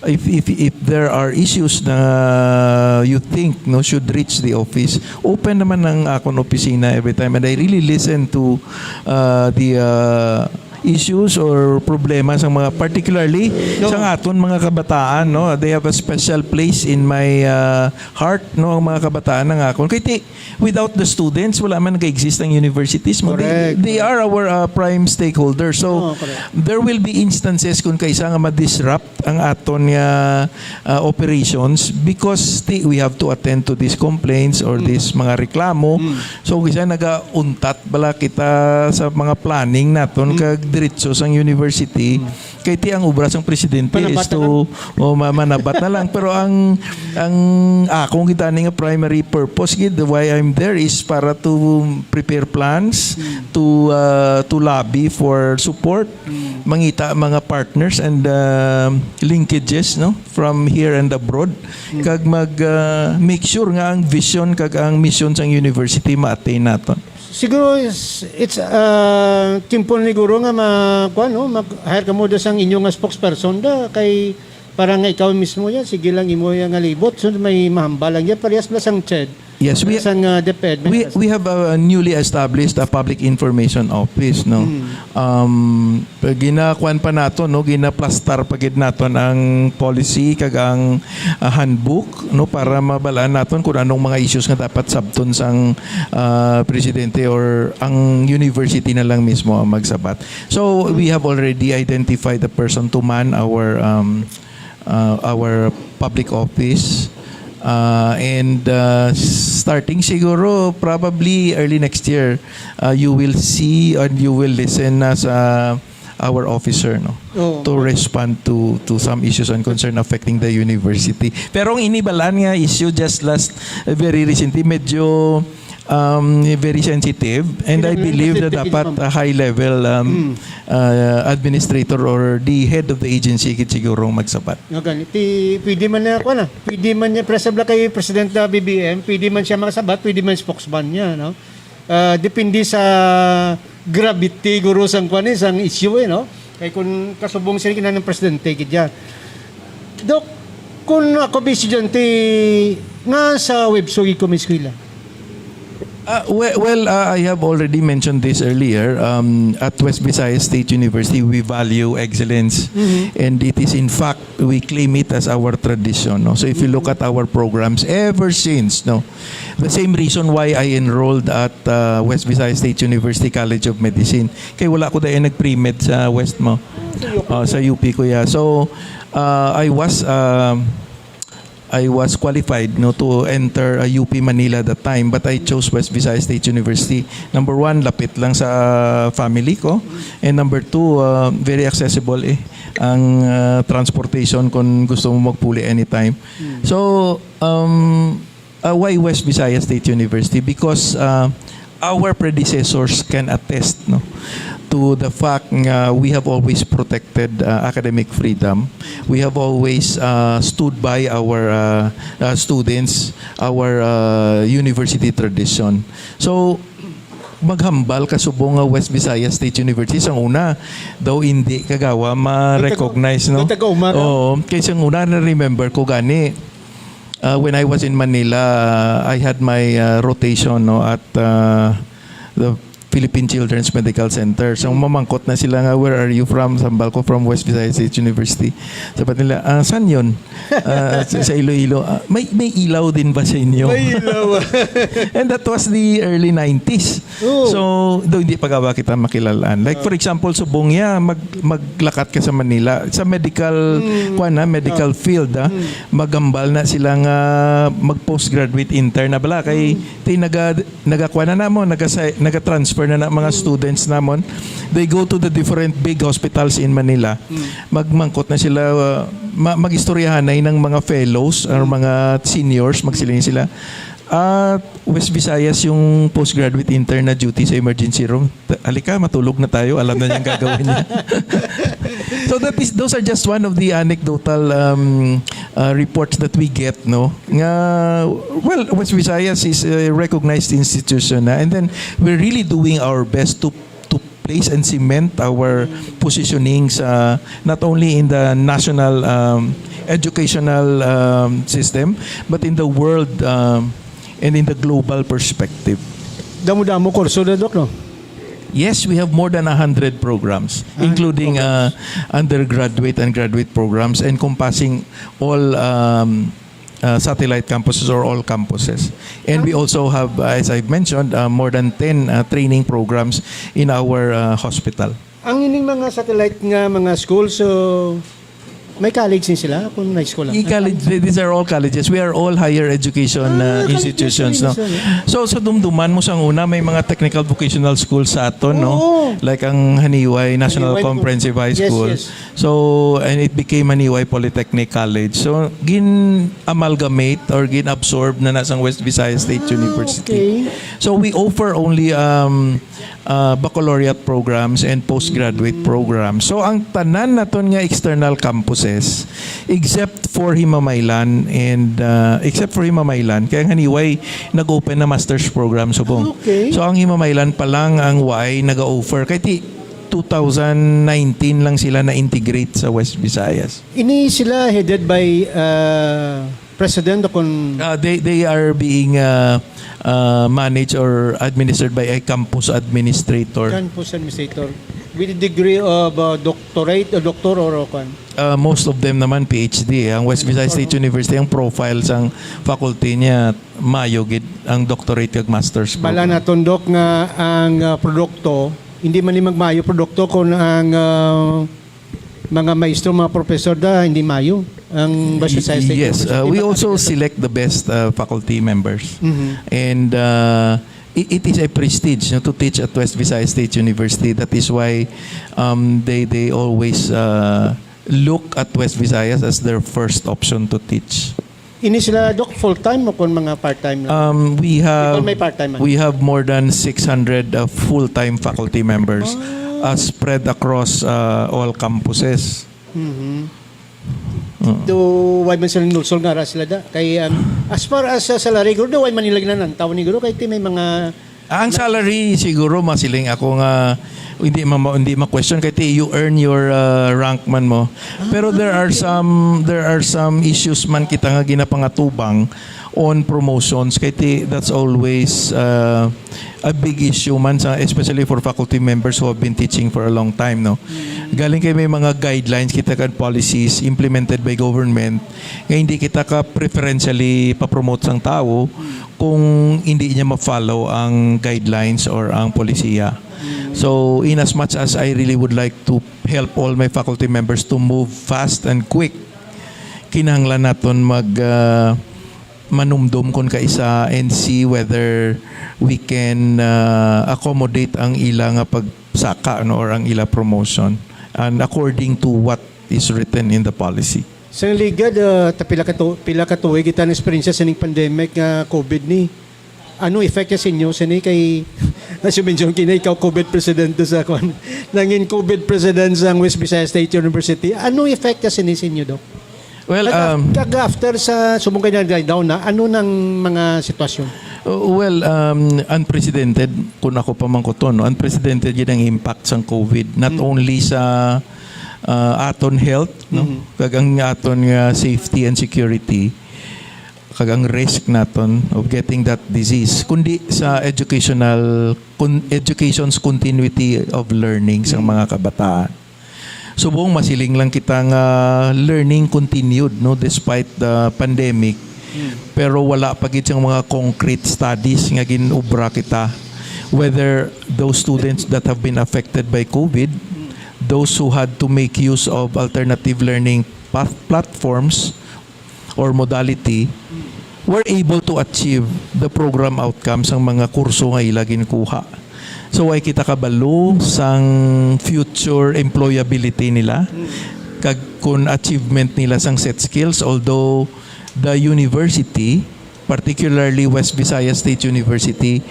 if, if, if there are issues na you think, no, should reach the office, open naman ang akon opisina every time, and I really listen to, ah, the, ah, issues or problema sa mga, particularly No. sa aton mga kabataan, no? They have a special place in my, ah, heart, no, ang mga kabataan nga akon. Kay ti, without the students, wala man nag-exist ang universities mo. They, Correct. they are our, uh, prime stakeholders. So, Oo, correct. there will be instances kung kaisa nga ma-disrupt ang aton nga, uh, operations because ti, we have to attend to these complaints or Mm. these mga reklamo. Mm. So, kisa nagauntat bala kita sa mga planning naton Mm. kag diretso sang university. Mm. Kay ti ang obra sang presidente Manabat is na to, lang. o, ma-, manabat na lang. Pero ang, ang akong kita ni nga primary purpose gid why I'm there is para to prepare plans, Mm. to, uh, to lobby for support, Mm. mangita ang mga partners and, uh, linkages, no, from here and abroad. Mm. Kag mag, uh, make sure nga ang vision kag ang mission sang university ma-attain naton. Siguro is, it's, uh, timpo na siguro nga ma-, kuwan, no? Mag-hire kamo da sang inyo nga spokesperson da kay para nga ikaw mismo yan, sige lang imo yan nga libot. So may mahambal lang yan. Parehas bala sang CHED. Yes, we, Parehas sang, uh, DepEd. we, we have a newly established, uh, public information office, no? Mm. Um, ginakuan pa nato, no? Ginaplastar pa gid naton ang policy kag ang, uh, handbook, no, para mabalaan naton kung anong mga issues nga dapat sabton sang, uh, presidente or ang university na lang mismo ang magsabat. So, we have already identified the person to man our, um, uh, our public office. Uh, and, uh, starting siguro probably early next year, uh, you will see and you will listen na sa our officer, no, Oo. to respond to, to some issues and concern affecting the university. Pero ang inibalaan nga issue just last, uh, very recently, medyo, um, very sensitive, and I Kailangan believe na sensitive dapat naman. a high level, um, Mm. uh, administrator or the head of the agency gid siguro ang magsabat. Nga gani, ti, pwede man na, kuwan na, pwede man niya, presabla kay President na B B M, pwede man siya makasabat, pwede man spokesman niya, no? Ah, depende sa gravity, guro, sang, kuwan, eh, sang issue, eh, no? Kay kung kasubong sila kinahanglan presidente, gid yan. Doc, kung ako ba estudyante nga sa webso gid ko may eskwela? Ah, we-, well, ah, I have already mentioned this earlier. Um, at West Visayas State University, we value excellence. Mhm. And it is, in fact, we claim it as our tradition, no? So if you look at our programs ever since, no, the same reason why I enrolled at, uh, West Visayas State University College of Medicine. Kay wala ko dahil nag-pre-med sa West mo. Sa U P. Oh, sa U P ko, yeah. So, uh, I was, um, I was qualified, no, to enter a U P Manila that time, but I chose West Visayas State University. Number one, lapit lang sa family ko. And number two, uh, very accessible, eh, ang, uh, transportation kung gusto mo magpuli anytime. Hmm. So, um, uh, why West Visayas State University? Because, uh, our predecessors can attest, no, to the fact nga we have always protected, uh, academic freedom. We have always, uh, stood by our, uh, uh, students, our, uh, university tradition. So, maghambal ka subong nga West Visayas State University, sang una daw hindi kagawa ma-recognize, no? Nagtag-, nagtag-uma ka? Oo, kay sang una, na-remember ko gani, uh, when I was in Manila, uh, I had my, uh, rotation, no, at, uh, the Philippine Children's Medical Center. So, mamangkot na sila nga, "Where are you from?" Sambal ko, "From West Visayas State University." Sabat nila, "Ah, saan yun?" "Ah, sa, sa Iloilo." "Ah, may, may ilaw din ba sa inyo?" May ilaw. And that was the early nineties. Oo. So, do, hindi pa gawa kita makilalaan. Like, for example, subong ya, mag-, maglakat ka sa Manila, sa medical, Mm. kuwan na, medical Oh. field, ah, Mm. magambal na sila nga mag-postgraduate intern na bala. Kay, Mm. ti naga-, nagakuan na namon, nagasa-, nagatransfer na na mga Mm. students namon. They go to the different big hospitals in Manila. Mm. Magmangkot na sila, uh, ma-, mag-istoryahanay ng mga fellows or Mm. mga seniors, magsiling sila, Ah, West Visayas yung postgraduate intern na duty sa emergency room. Ta-, halika, matulog na tayo. Alam na niyang gagawin niya. So that is, those are just one of the anecdotal, um, uh, reports that we get, no? Nga, well, West Visayas is a recognized institution na, and then we're really doing our best to to place and cement our positioning sa, not only in the national, um, educational, um, system, but in the world, um, and in the global perspective. Damo-damo kurso na, Doc, no? Yes, we have more than a hundred programs, including, uh, undergraduate and graduate programs, encompassing all, um, uh, satellite campuses or all campuses. And we also have, uh, as I've mentioned, uh, more than ten, uh, training programs in our, uh, hospital. Ang ining mga satellite nga mga school, so may college ni sila kung high school lang? I-college, th- these are all colleges. We are all higher education, Ah, uh, college institutions, no? education. So, sa dumduman mo sang una, may mga technical vocational school sa aton, no? Oo. Like ang Haniway National Haniway Comprehensive High Yes, School. Yes. So, and it became Haniway Polytechnic College. So, gin-amalgamate or gin-absorb na na sang West Visayas State Ah, University. Okay. So, we offer only, um, uh, baccalaureate programs and postgraduate programs. So, ang tanan naton nga external campuses, except for Himamaylan and, uh, except for Himamaylan, kay ang Haniway nag-open na master's program subong. Ah, okay. So, ang Himamaylan pa lang ang way nag-offer. Kay ti two thousand nineteen lang sila na-integrate sa West Visayas. Ini sila headed by uh, president o kon Uh, they they are being, uh, uh, managed or administered by a campus administrator. Campus administrator with a degree of uh, doctorate o doctor or kwan? Uh, most of them naman P H D. Eh. Ang West Visayas State University, ang profile sang faculty niya, mayo gid ang doctorate kag master's Bala program. Naton, Doc, nga ang uh, produkto, hindi man ni magmayo produkto kung ang uh, mga maestro, mga professor da, hindi mayo. Ang West Visayas State Yes, University. uh, we Baka- also select the best, uh, faculty members. Mhm. And, uh, it, it is a prestige, no, to teach at West Visayas State University. That is why, um, they they always, uh, look at West Visayas as their first option to teach. Ini sila, Doc, full-time o kung mga part-time lang? Um, we have May part-time man. We have more than six hundred, uh, full-time faculty members, uh, spread across, uh, all campuses. Mhm. Mm. Do, why man sila nulsol nga ara sila da? Kay, um, as far as sa salary, guro, do, why man nila ginanantaw ni guro? Kay ti may mga Ah, ang salary siguro masiling ako nga hindi ma hindi ma-question kay ti you earn your, uh, rank man mo. Pero there are some there are some issues man kita nga ginapangatubang on promotions kay ti that's always, uh, a big issue man sa, especially for faculty members who have been teaching for a long time, no. Galing kay may mga guidelines kita kan policies implemented by government nga hindi kita ka preferentially pa-promote sang tawo kung hindi niya ma-follow ang guidelines or ang polisiya. So, in as much as I really would like to help all my faculty members to move fast and quick, kinahanglan naton mag, ah, manumdom kon kaisa and see whether we can, ah, accommodate ang ila nga pagsaka, no, or ang ila promotion and according to what is written in the policy. Sa Ligad, uh, ta pila ka, tu- pila ka tuig kita na eksperyensya sa ning pandemic nga COVID ni. Ano effect niya sa inyo? Sa ni kay, na si Benjon Kina, ikaw COVID president sa kwan. Nangin COVID president sa West Visayas State University. Ano effect niya sa ni sa inyo, Doc? Well, Kag, um, kag after sa subong kayo nag-down na, ano nang mga sitwasyon? Uh, well, um, unprecedented, kung ako pa man kuton, no? Unprecedented gid ang impact sang COVID, not only sa, uh, aton health, no? Kag ang aton nga safety and security, kag ang risk naton of getting that disease, kundi sa educational, con- education's continuity of learning sang mga kabataan. Subong masiling lang kita nga learning continued, no, despite the pandemic. Pero wala pa gid sang mga concrete studies nga ginobra kita whether those students that have been affected by COVID, those who had to make use of alternative learning path platforms or modality, were able to achieve the program outcomes sang mga kurso nga ila ginkuha. So, way kita kabalo sang future employability nila, kag kun achievement nila sang set skills, although the university particularly West Visayas State University,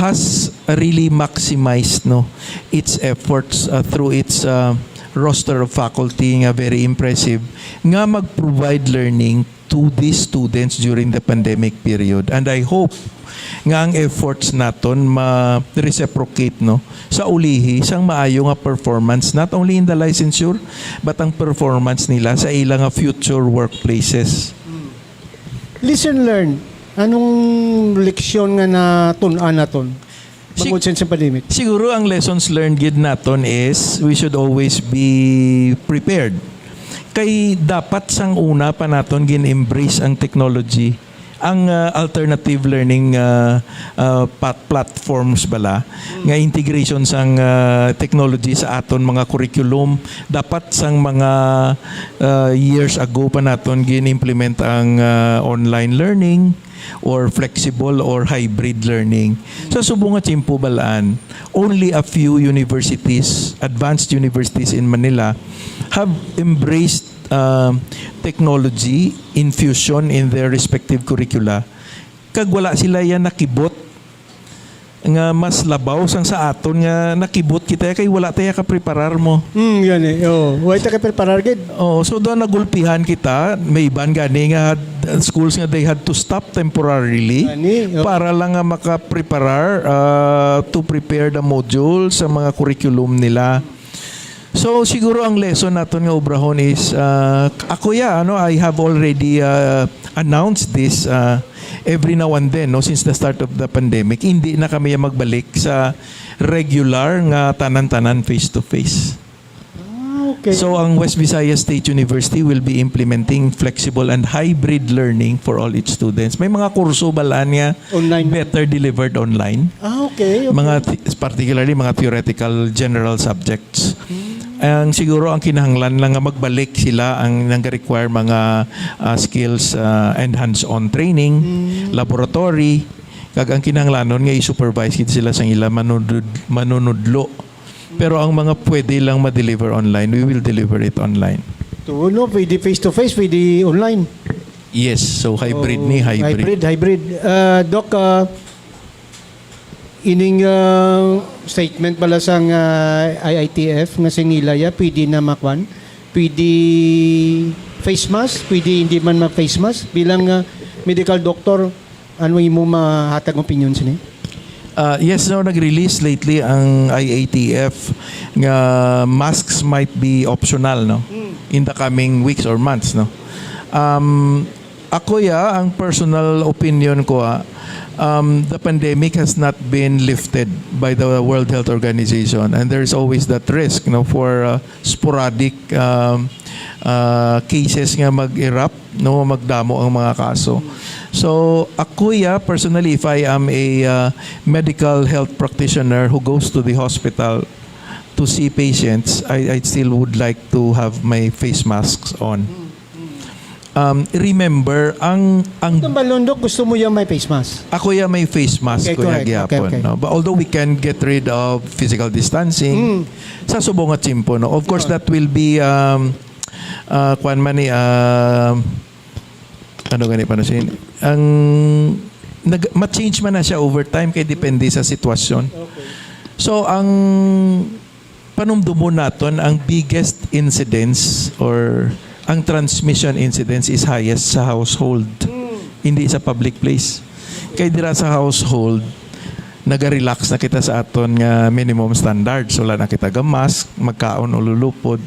has really maximized, no, its efforts, uh, through its, uh, roster of faculty nga very impressive, nga mag-provide learning to these students during the pandemic period. And I hope nga ang efforts naton ma-reciprocate, no, sa ulihi sang maayo nga performance, not only in the licensure, but ang performance nila sa ila nga future workplaces. Listen, learn. Anong leksyon nga natun-an naton? Sig- Bangod sa pandemic. Siguro ang lessons learned gid naton is we should always be prepared. Kay dapat sang una pa naton gin-embrace ang technology, ang, ah, alternative learning, ah, ah, pat- platforms bala, nga integration sang, ah, technology sa aton mga curriculum. Dapat sang mga, ah, years ago pa naton gin-implement ang, ah, online learning or flexible or hybrid learning. Sa subong nga tiyempo, balaan, only a few universities, advanced universities in Manila, have embraced, uh, technology infusion in their respective curricula. Kag wala sila yan nakibot nga mas labaw sang sa aton nga nakibot kita kay wala tayo kapreparar mo. Hmm, yan eh. Oh, wala ta kapreparar gid. Oh, so doon nagulpihan kita, may iban gani nga had- schools nga they had to stop temporarily Gani, oh. para lang nga makapreparar, ah, to prepare the module sa mga curriculum nila. So siguro ang lesson naton nga obrahon is, ah, ako ya, ano, I have already, ah, announced this, ah, every now and then, no, since the start of the pandemic. Hindi na kami magbalik sa regular nga tanan-tanan face to face. Ah, okay. So ang West Visayas State University will be implementing flexible and hybrid learning for all its students. May mga kurso balaan nga Online. Better delivered online. Ah, okay, okay. Mga th- particularly mga theoretical general subjects. Ang siguro ang kinahanglan lang nga magbalik sila ang nang-require mga, ah, skills, ah, and hands-on training, laboratory, kag ang kinahanglanon nga i-supervise gid sila sa ila manunod- manunudlo. Pero ang mga pwede lang ma-deliver online, we will deliver it online. Tuo, no, pwede face to face, pwede online. Yes, so hybrid Oh, ni hybrid. Hybrid, hybrid. Ah, Doc, ah, ining, ah, statement pala sang, ah, I I T F nga singilaya, pwede na makwan, pwede face mask, pwede hindi man mag-face mask. Bilang, ah, medical doctor, ano imo mahatag opinion sini? Ah, yes, no, nag-release lately ang I A T F nga masks might be optional, no, in the coming weeks or months, no. Um, ako ya, ang personal opinion ko, ah, um, the pandemic has not been lifted by the World Health Organization, and there is always that risk, no, for, uh, sporadic, um, uh, cases nga mag-erupt, no, magdamo ang mga kaso. So, ako ya, personally, if I am a, uh, medical health practitioner who goes to the hospital to see patients, I, I still would like to have my face masks on. Um, remember, ang, ang Itong balundok, gusto mo yung may face mask? Ako ya may face mask Okay, ko ya correct. gihapon, Okay, okay. no? But although we can get rid of physical distancing, Mm. sa subong nga tiyempo, no? Of course, Yeah. that will be, um, uh, kwan man ni, um, ano gani pa na siya? Ang, nag, ma-change man na siya over time kay depende sa sitwasyon. Okay. So, ang panumdumon naton, ang biggest incidence or ang transmission incidence is highest sa household, hindi sa public place. Kay dira sa household, naga-relax na kita sa aton nga minimum standards. Wala na kita ga-mask, magkaon o lulupod,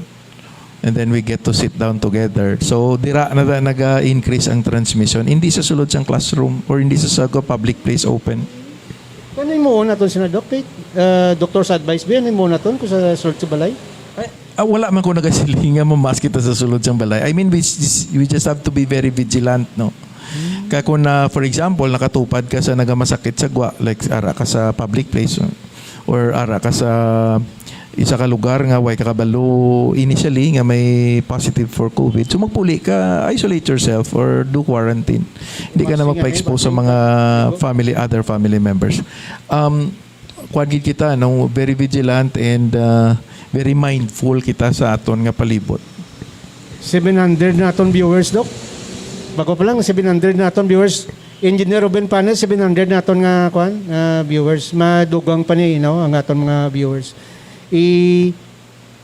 and then we get to sit down together. So, dira na naga-increase ang transmission. Hindi sa sulod sang classroom or hindi sa, sa public place open. Ano yung mo naton sina Doc? Kay, ah, doktor sa advice ba? Ano yung mo naton kung sa sulod sa balay? Ay, ah, wala man ko nagasiling nga mamask kita sa sulod sang balay. I mean, we, we just have to be very vigilant, no? Kaya kung na, for example, nakatupad ka sa nagamasakit sa gwa, like ara ka sa public place, no? Or ara ka sa isa ka lugar nga way ka kabalo initially nga may positive for COVID, so magpuli ka, isolate yourself or do quarantine. Hindi ka na Vaccine, magpa-expose sa vaccine. Mga family, other family members. Um, kuwan gid kita, no, very vigilant and, uh, very mindful kita sa aton nga palibot. Seven hundred na aton viewers, Doc. Bago pa lang, seven hundred na aton viewers. Engineer Ruben Panes, seven hundred naton nga, kuan, nga viewers. Madugang pa ni, no, ang aton mga viewers. I-,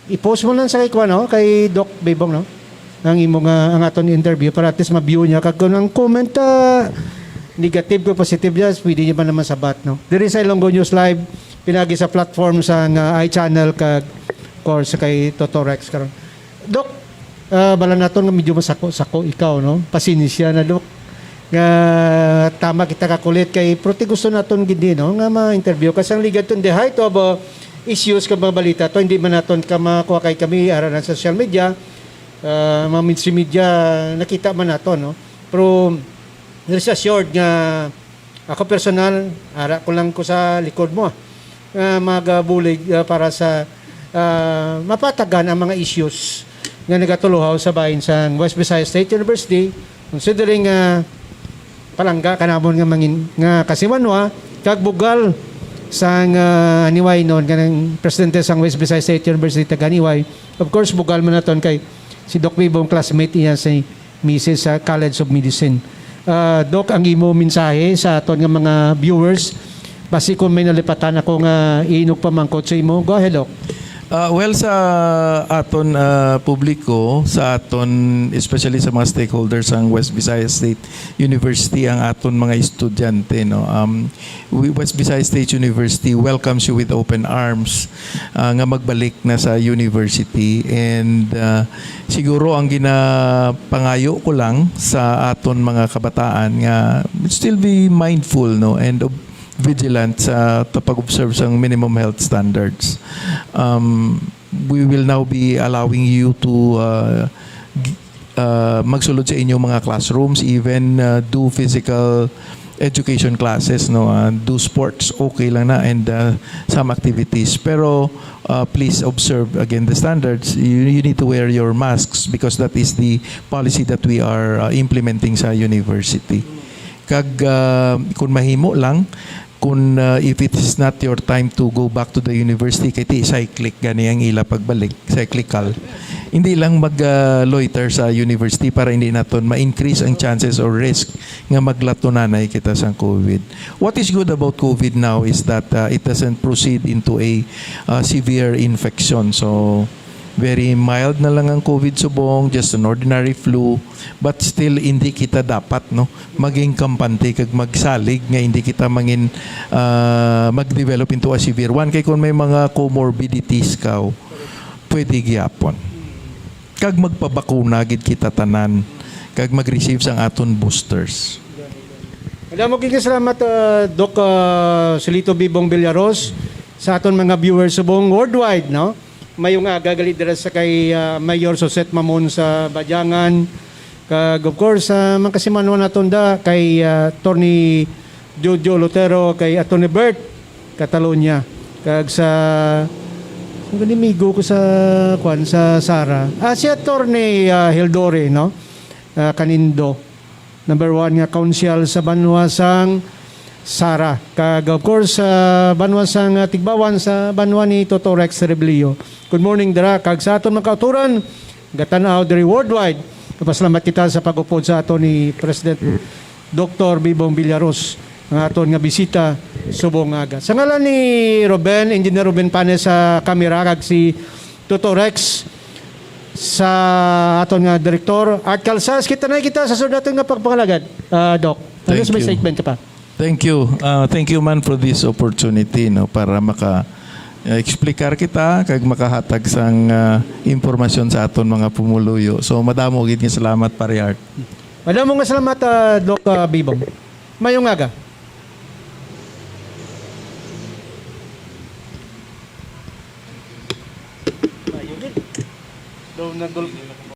i-post mo lang sa kay, kuan, no, kay Doc Bibong, no? Ang imo nga, ang aton interview para at least ma-view niya. Kag kung ang comment, ah, negative o positive niya, pwede niya pa naman sabat, no? Diri sa Ilonggo News Live, pinagi sa platform sa nga iChannel kag, of course, kay Toto Rex karon. Doc, ah, bala naton nga medyo masako-sako ikaw, no? Pasensya na, Doc. Nga tama kita kakulit kay, pero ti gusto naton gid, no, nga ma-interview. Kasi ang Liga to, in the height of, uh, issues kag mga balita to, hindi man naton ka makuha kay kami ara sa social media, ah, mga mainstream media, nakita man naton, no? Pero rest assured nga ako personal, ara ko lang ko sa likod mo, ah, nga magabulig, ah, para sa, ah, mapatagan ang mga issues nga nagatuluhaw sa bahin sa West Visayas State University, considering, ah, palangga ka namon nga mangin-, nga kasimanwa, kag bugal sang, ah, Aniway noon, kanang presidente sang West Visayas State University taga Aniway. Of course, bugal man naton kay si Doc Bibong, classmate niya si misis sa College of Medicine. Ah, Doc, ang imo mensahe sa aton nga mga viewers, basi kung may nalipatan ako nga iinugpamangkot sa imo, go ahead, Doc. Ah, well, sa aton, ah, publiko, sa aton, especially sa mga stakeholders sang West Visayas State University, ang aton mga estudyante, no? Um, we, West Visayas State University welcomes you with open arms, ah, nga magbalik na sa university. And, ah, siguro ang ginapangayo ko lang sa aton mga kabataan nga still be mindful, no, and ob-, vigilant sa ta-, pag-observe sang minimum health standards. Um, we will now be allowing you to, uh, g-, uh, magsulod sa inyong mga classrooms, even, uh, do physical education classes, no, uh, do sports, okay lang na, and, uh, some activities. Pero, uh, please observe again the standards. You, you need to wear your masks because that is the policy that we are, uh, implementing sa university. Kag, uh, kung mahimo lang, kung, uh, if it is not your time to go back to the university, kay ti cyclic gani ang ila pagbalik, cyclical. Hindi lang mag, uh, loiter sa university para hindi naton ma-increase ang chances or risk nga maglatunanay kita sang COVID. What is good about COVID now is that, uh, it doesn't proceed into a, uh, severe infection. So, very mild na lang ang COVID subong, just an ordinary flu, but still hindi kita dapat, no, maging kampante kag magsalig nga hindi kita mangin, ah, mag-develop into a severe one. Kay kung may mga comorbidities ka, pwede gyapon. Kag magpabakuna gid kita tanan, kag mag-receive sang aton boosters. Madamo gid nga salamat, ah, Doc, ah, Silito Bibong Villaros, sa aton mga viewers subong worldwide, no? Mayong aga gali dira sa kay, ah, Mayor Sosette Mamon sa Badiangan. Kag, of course, sa mga kasimanwa naton da kay, ah, Attorney Jojo Lotero, kay Attorney Bert Catalonia. Kag sa, ang ganimigo ko sa, kwan, sa Sara. Ah, si Attorney, ah, Hildore, no? Ah, Canindo. Number one nga council sa banwa sang Sara. Kag, of course, sa banwa sang, ah, Tigbawan, sa banwa ni Toto Rex Rebelio. Good morning, dira. Kag sa aton mga kauturan, gatan-aw diri worldwide. Nagpasalamat kita sa pag-upod sa aton ni President Doctor Bibong Villaros, ang aton nga bisita subong nga aga. Sa ngalan ni Ruben, Engineer Ruben Panes sa kamera, kag si Toto Rex sa aton nga direktor, Art Calzas, kita na kita sa sunod naton nga pagpangalagad. Ah, Doc, ano may statement ka pa? Thank you. Ah, thank you man for this opportunity, no, para maka, ah, explicar kita kag makahatag sang, ah, impormasyon sa aton mga pumuluyo. So, madamo gid nga salamat, Pare Art. Madamo nga salamat, ah, Doc, ah, Bibong. Mayong aga. Daw nagul-